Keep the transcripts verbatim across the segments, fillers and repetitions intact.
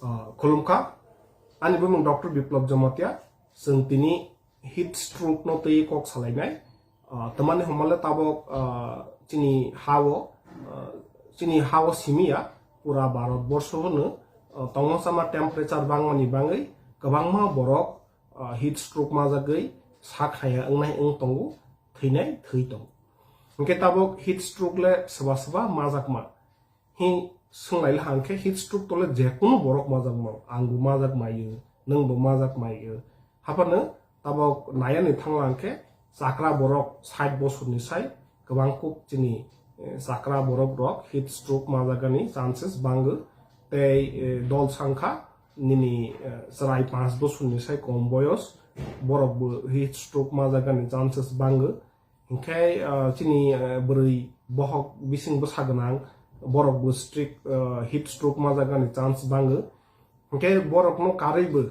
Ah, khulumkha, ani bumung Doctor Biplab Jamatia, chwng tini heat stroke no twi kok salainai. Ah, tamani homale tabok, ah, chini hao, ah, chini hao simiya pura Bharat borsho hwno, ah, tongma sama temperature bangmani bangwi kwbangma borok, ah, heat stroke majagwi sak haya wngnai wng tongo, thwinai thwi tongo. Hwnkhe tabok heat stroke le swba swba majakma. Hi swnglai le hang khe heat stroke tole je kunu borok majak mano, ang bo majak maio, nwng bo majak maio. Haphano tabok nayani thangla hang khe chakra borok sait bosorni sai kwbang kuk chini, eh, chakra borok rok heat stroke majagani chances bango. Tei, eh, dol sangkha nini, eh, chwrai panch bosorni sai kom boyos borok bo heat stroke majagani chances bango. Hinkhe, ah, chini, ah, bwrwi bohok bising bwsa gwnang borok bo strict, ah, heat stroke majagani chance bango. Hinkhe borokno karwi bo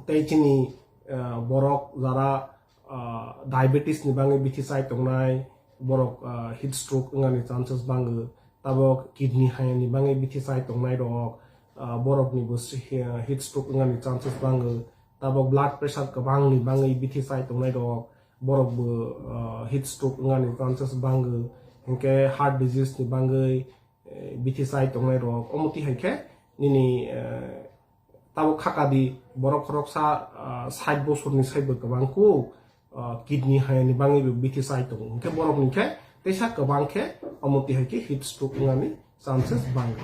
tei chini, ah, borok jara, ah, diabetes ni bagwi bithi chai tongnai, borok, ah, heat stroke wngani chances bango. Tabok kidney hayani bagwi bithi chai tongnai rok, ah, borok ni bo si-, ah, heat stroke wngani chances bango. Tabok blood pressure kwbang ni bagwi bithi chai tongnai rok, borok bo, ah, heat stroke wngani chances bango, hinkhe heart disease ni bagwi, eh, bithi chai tongnai rok. Omo twi hai khe nini, eh, tabok khaka di borok khoroksa, ah, sait bosorni sai bo kwbang kuk, ah, kidney hayani bagwi bo bithi chai tongo. Hinkhe borok ni khe teisa kwbang khe omo twi hai khe heat stroke wngani chances bango.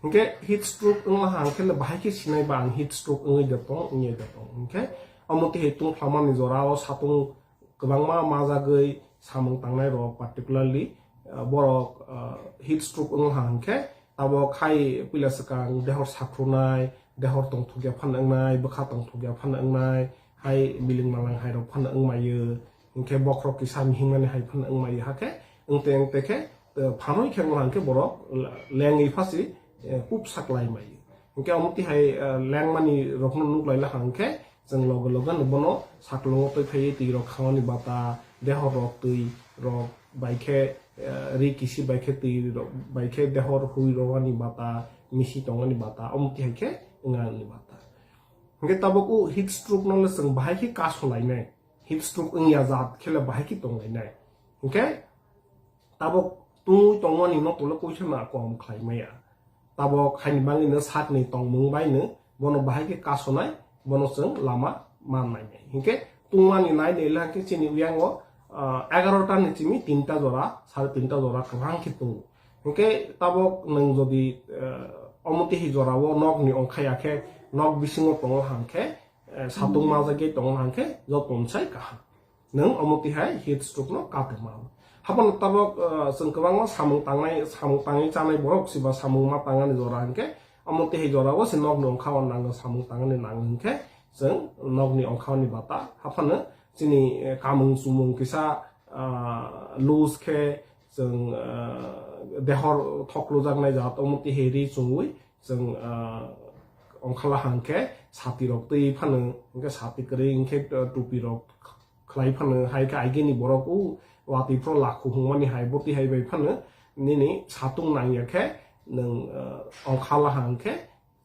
Hinkhe heat stroke wngma hang khe bahai khe sinai ba ang heat stroke wngwi da tong, wngwi da tong. Hinkhe omo twi hai tungphlamani jorao satung kwbangma majagwi samung tangnai rok, particularly, ah, borok, ah, heat stroke wngma hang khe tabok hai puila swkang dehor sakrunai, dehor tongthokya phano wngnai, bwkha tongthokya phano wngnai, hai miling malang hai rok phano wngmaio. Hinkhe bokhorok kisa mihimnani hai phano wngmaio, hakhe wngte wngte khe, eh, phanwi khe wngma hang khe borok lengwi phasi, eh, pup saklai maio. Hinkhe omo twi hai, eh, lengmani rokno nuklai la hang khe chwng loge loge no bono saklongo twi phaiwi twi rok khaoni bata, dehor rok twi rok bai khe, eh, ri kisi bai khe twi rok bai khe dehor hui rogani bata, misi tongani bata, omo twi hai khe wngani bata. Hinkhe tabok o heat stroke no le chwng bahai khe kasolainai, heat stroke wngya jat khe le bahai khe tonglainai. Hinkhe tabok tungwi tongmani no tole koisa na kom khlai maya. Tabok haini bagwi no sakni tongmung bai no bono bahai khe kasonai, bono chwng lama mannai nai. Hinkhe tungmani nai nai le hwnkhe chini uyango, ah, egarota ni chimi tinta jora, sare tinta jora kwbang khe tungo. Hinkhe tabok nwng jodi, ah, omo twi hai jorao nokni ongkhaya khe, nok bisingo tongo hang khe, eh, satung majagwi tongo hang khe joto ni sai kaham. Nwng omo twi hai heat stroke no katwi mano. Haphano tabok, eh, chwng kwbangma samung tangnai, samung tangwi chanai borok se ba samung ma tangani jora hinkhe omo twi hai jorao se nokni ongkhao nango, samung tangani nango hinkhe chwng nokni ongkhaoni bata. Haphano chini, eh, kamung chumung kisa, ah, loose khe chwng, ah, dehor thoklujaknai jat omo twi hai ri chumui chwng, ah, ongkhala hang khe sati rok twi phano, hinkhe sati kwrwi hinkhe, ah, tupi rok khlai phano, hai khe aigeni borok o watwi phro lakhu hungmani hai bwtwi hai bai phano nini satung nangya khe nwng, ah, ongkhala hang khe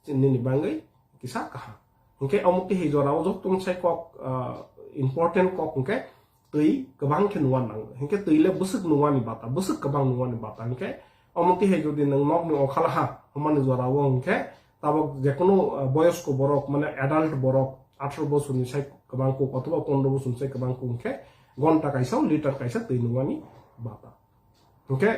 nini bagwi kisa kaham. Hinkhe omo twi hai jorao joto ni sai kok, ah, important kok hinkhe twi kwbang khe nungna nango. Hinkhe twi le bwswk nungmani bata, bwswk kwbang nungmani bata hinkhe omo twi hai jodi nwng nokni ongkhala ha hwnmani jorao hinkhe tabok jekunu, ah, boyosko borok mane adult borok atharo bosorni sai kwbang kuk othoba pondro bosorni sai kwbang kuk hinkhe gonta kaisa o liter kaisa twi nungmani bata. Hinkhe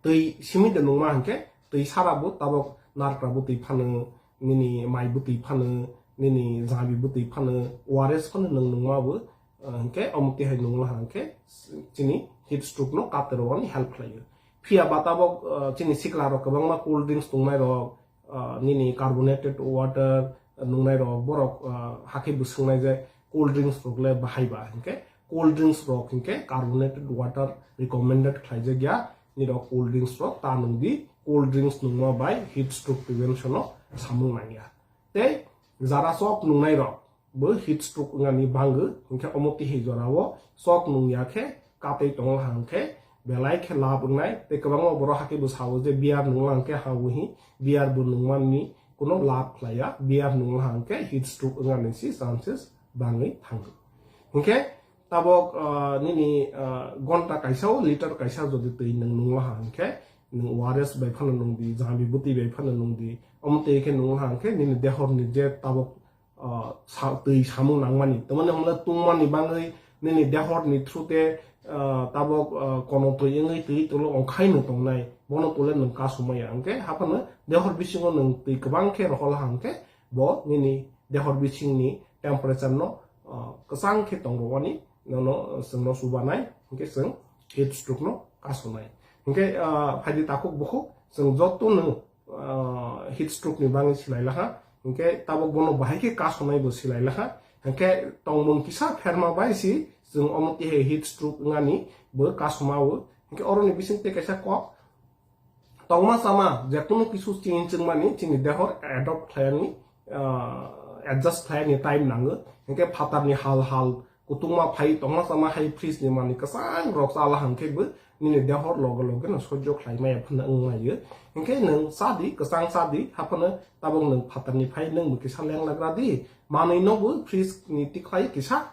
twi simi de nungma hinkhe twi sara bo tabok narkra bo twi phano, nini mai bo twi phano, nini jabi bo twi phano, O R S phano nwng nungma bo, ah, hinkhe omo twi hai nungla hinkhe chini heat stroke no katrwani help khlaio. Phiya ba tabok, ah, chini sikla rok kwbangma cold drinks tongnai rok, ah, nini carbonated water nungnai rok, borok, ah, hakhe bo swngnai je cold drinks rok le bahai ba hinkhe cold drinks rok hinkhe carbonated water recommended khlaijak ya, nirok cold drinks rok ta nung di, cold drinks nungma bai heat stroke prevention o samung nangya. Tei jara chok nungnai rok bo heat stroke wngani bango, hinkhe omo tihai jorao chok nungya khe katwi tongla hang khe belai khe lab wngnai. Tei kwbangma borok hakhe bo sao je beer nungla hwnkhe ha uhi beer bo nungmani kuno lab khlaiya, beer nungla hwnkhe heat stroke wngnani si chances bangwi thango. Hinkhe tabok, ah, nini, ah, gonta kaisa o liter kaisa jodi twi nwng nungla hwnkhe nwng O R S bai phano nungdi, jambi bwtwi bai phano nungdi, omo twi khe nungla hwnkhe nini dehorni je tabok ah, sa-, twi samung nangmani. Tamani hwnle tungmani bagwi nini dehorni through te, ah, tabok, ah, kono twi wngwi twi tolo ongkhaino tongnai. Bono tole nwng kasumaya hwnkhe haphano dehor bisingo nwng twi kwbang khe rohol hwnkhe bo nini dehor bisingni temperature no, ah, kwchang khe tongrwani nono chwngno chubanai hwnkhe chwng heat stroke no kasonai. Hwnkhe, ah, phaidi takhuk bukhuk chwng jotono ah, heat stroke ni bagwi silai laha. Hinkhe tabok bono bahai khe kasonai bo silai laha. Hinkhe tongmung kisa pherma bai si chwng omo tihai heat stroke wngani bo kasoma o. Hinkhe oroni bising tei kaisa kok tongma chama je kunu kisu chini chwngmani chini dehor adopt khlaiyani, ah, adjust khlaiyani time nango. Hinkhe phatarni hal hal kutungma phai tongma chama hai fridge ni manwi kwchang rok chala hwnkhe bo nini dehor loge loge no sojjo khlai maya phano wng laio. Hinkhe nwng chadi, kwchang chadi, haphano tabok nwng phatarni phai nwng bo kisa leng lagra di. Manwi no bo fridge ni tikhlai kisa,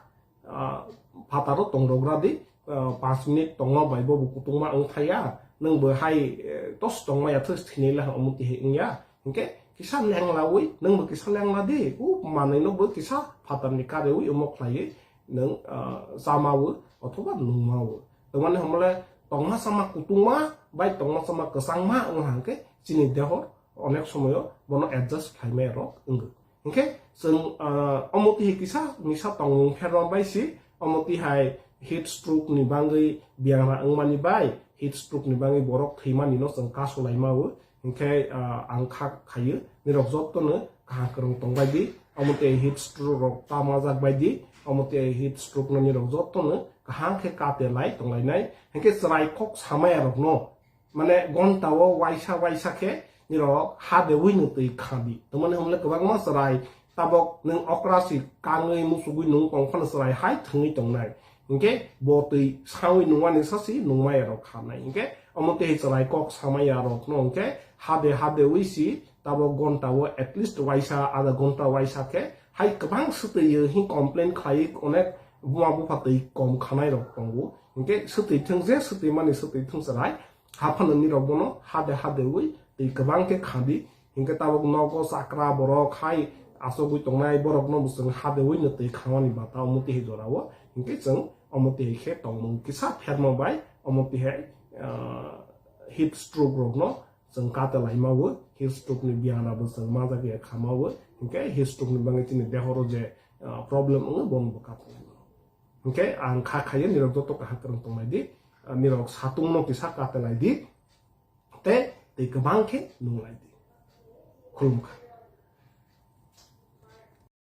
ah, phataro tong rogra di. Ah, panch minute tongma bai bo bo kutungma wng thaya. Nwng bo hai, eh, tos tongma ya thos thinai laha omo tihai wngya. Hinkhe kisa lenglawi, nwng bo kisa lengla di, o manwi no bo kisa phatarni karewi omo khlaiwi nwng, ah, chamawo othoba nungmawo. Tamani hwnmale tongma chama kutungma bai tongma chama kwchangma wng hwnkhe chini dehor onek somoyo bono adjust khlaimaya rok wngwi. Hinkhe chwng, ah, omo tihai kisa misa tongmung pherma bai si, omo tihai heat stroke ni bagwi biyangra wngmani bai, heat stroke ni bagwi borok thwimani no chwng kasulai mao. Hinkhe, ah, ang kha khaio, nirok jotono kaham kwrwng tongbai di, omo tei heat stroke rok ta majak bai di, omo tei heat stroke no nirok jotono kaham khe kate lai tonglainai. Hinkhe chwrai kok samaya rokno, mane gonta o waisa waisa khe nirok ha dewi no twi kha di. Tamani hwnle kwbangma chwrai tabok nwng okra si kangwi musugwi nung tong phano chwrai hai thwngwi tongnai. Hinkhe bo twi sawi nungmani sasi nungmaya rok khanai. Hinkhe omo tei chwrai kok samaya rok no hinkhe hade hade wi si tabok gonta o at least waisa adha gonta waisa khe hai kwbang swtwi hi complain khlai onek buma bupha twi kom khanai rok tongo. Hinkhe swtwi thwng je swtwi mani swtwi thwng chwrai haphano nirok bono hade hade wi twi kwbang khe khadi. Hinkhe tabok nogo chakra borok hai achogwi tongnai borokno bo chwng hadewi no twi khangmani bata omo tihai jorao. Hinkhe chwng omo tihai khe tongmung kisa pherma bai omo tihai, ah, heat stroke rokno chwng kate laimao, heat stroke ni biyang rokbo chwng majak ya khamao. Hinkhe heat stroke ni bagwi chini dehoro je, ah, problem wngo bono bo kate laimao. Hinkhe ang kha khayo nirok joto kaham kwrwng tonglai di, ah, nirok satung no kisa kate lai di. Tei tei kwbang khe nung lai di. Khulumkha.